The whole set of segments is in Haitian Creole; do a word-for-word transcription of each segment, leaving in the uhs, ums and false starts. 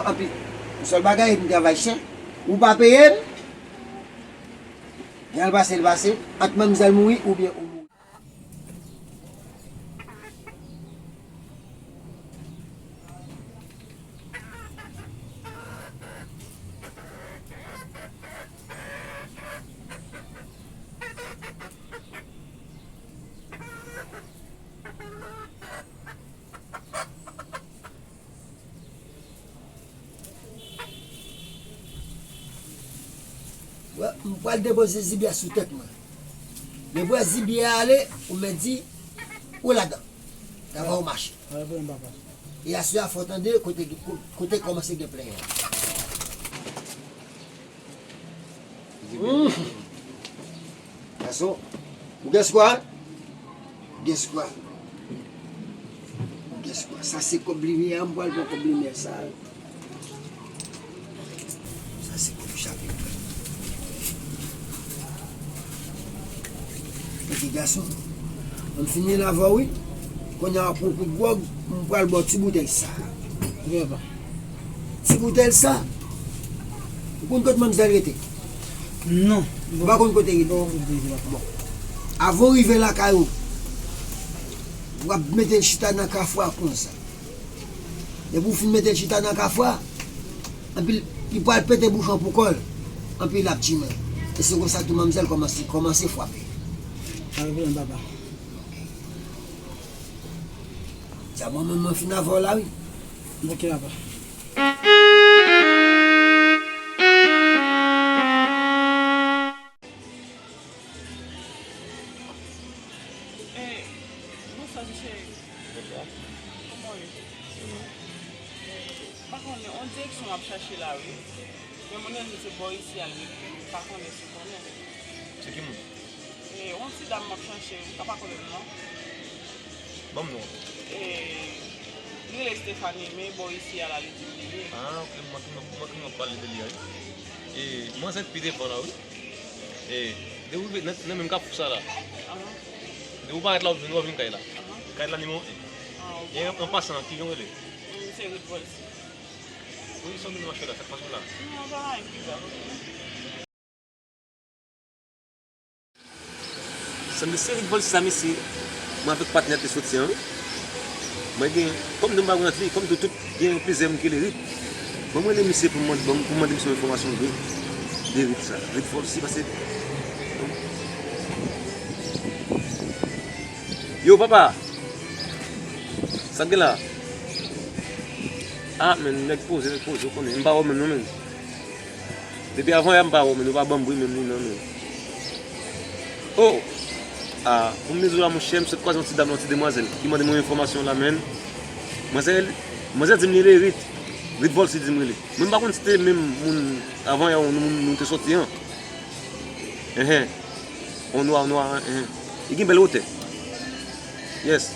Anpi, sèl bagay, m travay chè. Ou pa peye m, jan l pase, l pase. Ant manmzèl mouri oubyen ou mouri. Wè, m pral depoze zibye a sou tèt mwen. Lè m wè zibye a ale, ou mèt di, ou ladan. Travay ou mache. Wè, wè, papa. E aswè a, fò w tande kote, kote kòmanse gen plenyen. Gason, ou gen swa? Ou gen swa? Ou gen swa? Sa se kòb limyè, m pral pran kòb limyè sa. Sa se kòb chapit. Epi gason, m fini lavan wi. Kounye a pou kout gwòg, m pral bò ti boutèy sa. Wi, papa. Ti boutèy sa. Ou konn kote manmzèl rete? Non. Ou pa konn kote rete? Non, m pa konn kote rete, papa. Bon. Avan w rive lakay ou, w ap mete l chita nan kafou a konsa. Depi w fin mete l chita nan kafou a, anpi l pral pete bouchon pou kò l, anpi l ap chimen. E se konsa tou manmzèl kòmanse, kòmanse frape. Pa gen pwoblèm, papa. Sa bon, mwen, mwen fin avè w la, wi. Ok, papa. Eh, bonswa, ti cheri. Bonswa. Kòman w ye? M pa konnen, on direksyon m ap chache la, wi. Men moun nan di se bò isi a l rete. M pa konnen si w konnen. Se ki moun? E, on ti dam m ap chache, ou ka pa konnen l non. Ban m non. E, li rele Stephanie, men bò isi a la li di m li ye. Ah, ok, m manke, m manke, m manke pale de li a, wi. E, manzè pi devan la, wi. E, depi w rive nan, nan menm kafou sa la. Aha. Depi w parèt la, w vin, w vin kay la. Aha. Kay la nimewo en. Ah, ok. E an, an pasan, ki jan w rele? M se Ruth Volcy. Wi, sa w vin mache la, sa k pase w la? Non, pa anyen ki grav. Sanble se Ruth Volcy sa, mesye. Mwen avèk patnè te soti an, wi. Mwen gen, kòm nou pa konn li, kòm nou tout gen plizyè moun ki rele Ruth. Bon, mwen rele misye pou mwen, pou mwen mande misye yon enfòmasyon de, de Ruth sa. Ruth Volcy, pase. Yo, papa! Sa k gen la? Ah, men, nèg poze, nèg poze, ou konnen. M pa wè w menm non, men. Depi avan yè m pa wè w, men ou pa ban m bri menm li non, men. Oh! Ah, pou m di w la, monchè, m sot kwaze yon ti dam la, yon ti demwazèl, ki mande mwen enfòmasyon la, men. Manzè, manzè di m li rele Ruth. Ruth Volcy di m rele. Mwen m pa konn si te menm moun avan yè nou, nou te soti an. Enhen. On nwa, on nwa, enhen. Li gen bèl wotè. Yes.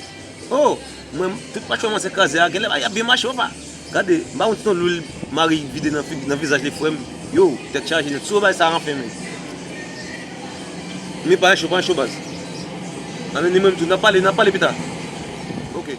Oh, mwen, tout machwè mwen se kraze a, genlè bagay ap byen mache, papa. Gade, m pa konn si t on lwil mari vide nan fig-, nan vizaj li, frè m. Yo, tèt chaje nèt. Si w bay sa anfen, men. Men pa cho, pa cho, baz. Anben, ni mwen tou, n ap pale, n ap pale pita. Ok.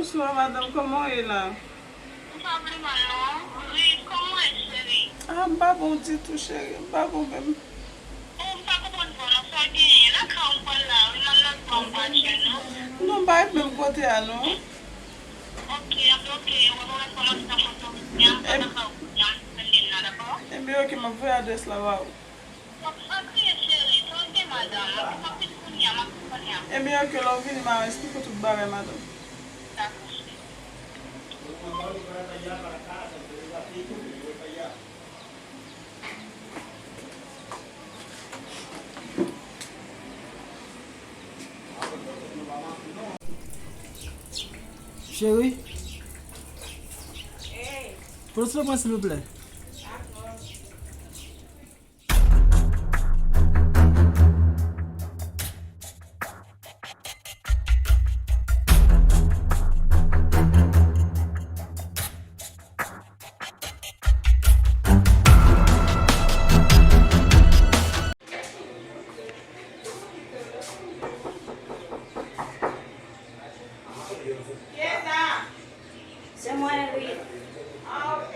Bonswa madanm, kòman w ye la? M pa pi mal non. Wi, kòman w ye cheri? Ah, m pa bon ditou cheri, m pa bon menm. Oh, m pa konprann vre w non, sa genyen. Lakay ou m pral la wi, m al lòt bò m pa jwenn ou. Non, m pa ret menm kote a non. Ok, ok, wè mwen fò m ap nan foto. Yam pa nan kay ou, yam sende l la, dakò? Ebyen ok, m ap voye adrès la ba ou. Antre cheri, sa w gen madanm? M ap vin kounye a, m ap vin kounye a. Ebyen ok, lè w vini m a esplike w tout bagay madanm. Dakò cheri. Cheri, pote sou mwen silvouplè. Kiyès sa? Se mwen, wi. Ah, ok.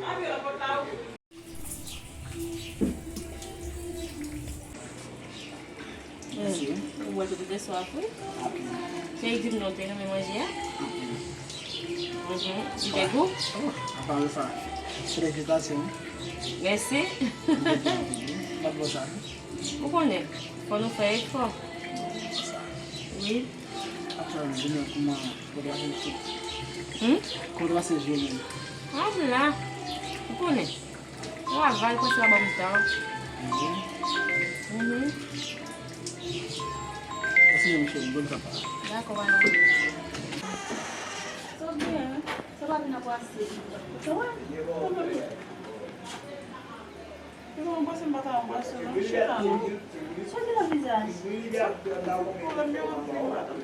Antre nan pòt la, wi. Mèsi. Ou bwè tout ou te swaf, wi. Cheri di m non, te renmen manje a. Mhm. Li te gou? Oh, apa de sa, felisitasyon. Mèsi. Mwen bon sa. Ou konnen, fò nou fè efò. Wi. Apre, jounen kòman, kòman w pase jounen? Hmm? Kòman w pase jounen? Ah, m la. Ou konnen. Travay, pase la ban m tan. Mhm. Mhm. Mèsi, mesye, bonn fèt la. Dakò, pa gen pwoblèm. Sa w gen, sa pa vin anbrase. Sa w wè? Kòman li? Epi mwen panse m pa ta anbrase w non, chita non. Sa w gen nan vizaj? Sa, sa pwoblèm yo anpil, madanm.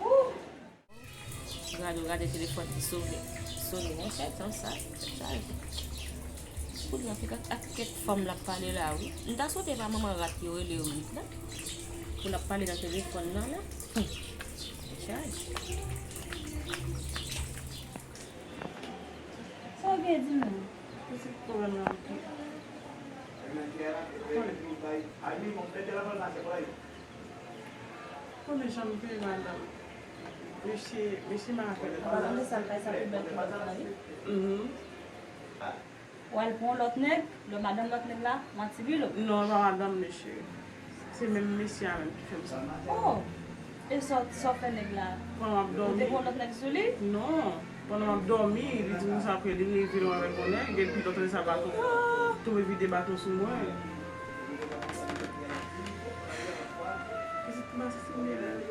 Ooh! Gade, gade telefòn ki sone. Sone, monchè, tan sa, chaje. Kounye a, fèk ak, ak kèk fanm l ap pale la, wi. M ta swete pa manman rat yo rele Ruth la. Pou l ap pale nan telefòn nan la. Hmm. Chaje. Sa w gen di m? Pitit pwoblèm nan anpil. Konnen. Konnen jan m te ye, madanm. Mesye, mesye m avè l. Madanm de sal kay sa pi bèl ke lòt la, wi. Mhm. W al pran yon lòt nèg, lè madanm lòt nèg la, manti bilo. Non, e pa madanm mesye. Se menm mesye a menm ki fè m sa. Oh! E sa w, sa w fè nèg la? Pandan m ap dòmi. Ou te pran lòt nèg sou li? Non. Pandan m ap dòmi, li di m sa apre li reve l avèk yon nèg, epi lòt nèg sa baton. Ah! Tonbe vide baton sou mwen. Pitit m pa santi m byen menm.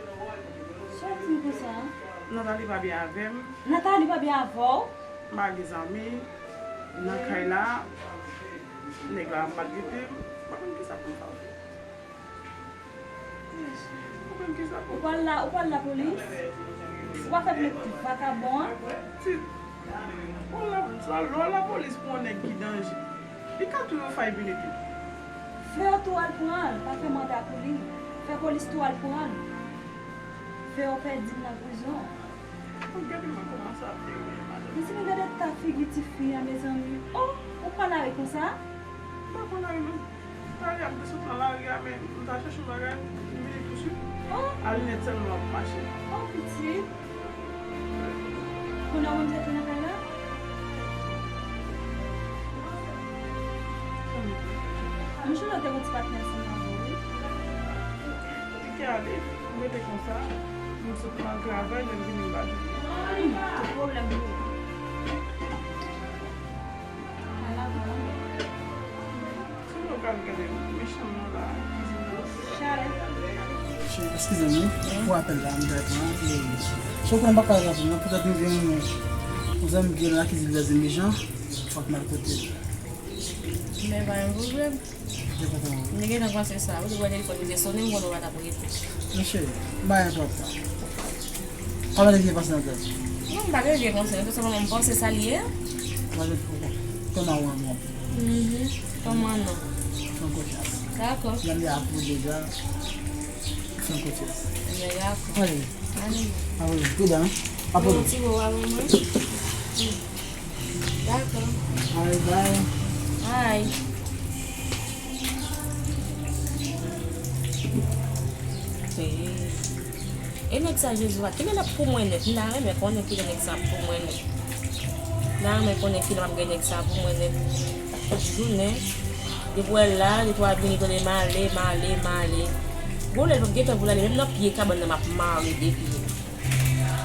Sa w di m konsa? Nathalie pa byen avè m. Nathalie pa byen avè w? M pa gen zanmi nan kay la. Nèg la ap maltrete m. M pa konn kisa pou m fè. Ou pral la, ou pral lapolis? Ou pa fè plen vakabon an? Pitit, ou la, sa, lè w lapolis pou yon nèg ki danje, li ka touye w fay vini tou. Fè yo tou al pran l, pa fè manda pou li. Fè polis tou al pran l. Fè yo pèdi l nan prizon. Gade mwen kòman sa fè wi, madanm. Mezanmi, gade ta figi tifi a, mezanmi. Oh, ou pran lari konsa? M pa pran lari, non. Talè a m te sot nan lari a, men m t al chèche yon bagay, m vini tousuit. Oh! A linèt sèlman m ap mache. Oh, pitit. Kounye a w menm se te nan kay la? Mouche la te gon ti patnè ansanm avè w, wi. Li te ale, m rete konsa, m sot nan travay, lè m vini m pa jwenn li. Hmm, se pwoblèm pou ou. Ala grann. Sou nou pral gade mechan nan la, kizin nan. Chalè. Cheri, eskize m wi, pou apèl la, m t al pran, e, si w konnen m pa ka raple non, poutèt nou gen yon, yon zanmi ki gen nan kizin lè zanmi jan, fòk m al kote l. Men pa gen pwoblèm. Mwen te gentan panse sa, ou te wè telefòn li te sonnen, m konnen w pa t ap rete. Men cheri, m pa gen twòp tan. Kòman te vye pase nan tèt? Non, m pa gen vye panse, se sèlman m panse sa l ye a. Mwen te twò bon. Kòman ou anvi anpil? Mhm. Kòman non? Fè konfyans. Dakò. Janm li apou deja. San kote. Ebyen, dakò. Ale. Ale. A wi, pridan, wi. Pa pran ti bo a pou mwen. Dakò. Al, bay. Ay. E nèg sa, Jezi, wa, kilè l ap pou mwen nèt? M ta renmen konnen kilè nèg sa ap pou mwen nèt. M ta renmen konnen kilè m ap gen nèg sa pou mwen nèt. Tout jounen, depi w wè l la, depi w ap vini, tande m ale, m ale, m ale. Gon lè l p ap gen tan pou l ale, menm nan pye kabann nan m ap mare de pye.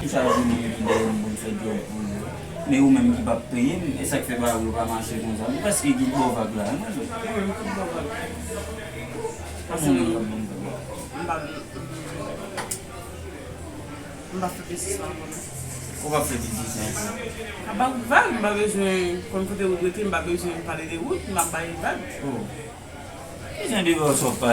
Ki sa vini epi dèyè m pou m fè djòb pou yo? Men ou menm ki p ap peye m, e sa k fè bagay yo pa mache konsa. Ou prèske ki bò vag la, mwen menm. Mwen menm ki bò vag la. Paske mwen menm k ap ban m vag la. M pa, m, m pa fè biznis la ankò non. Ou p ap fè biznis la ankò? M ap ba ou vag, m pa bezwen konn kote ou rete, m pa bezwen pale de wout, m ap ba ou vag. Oh. Ki jan de vag sa w ap pale?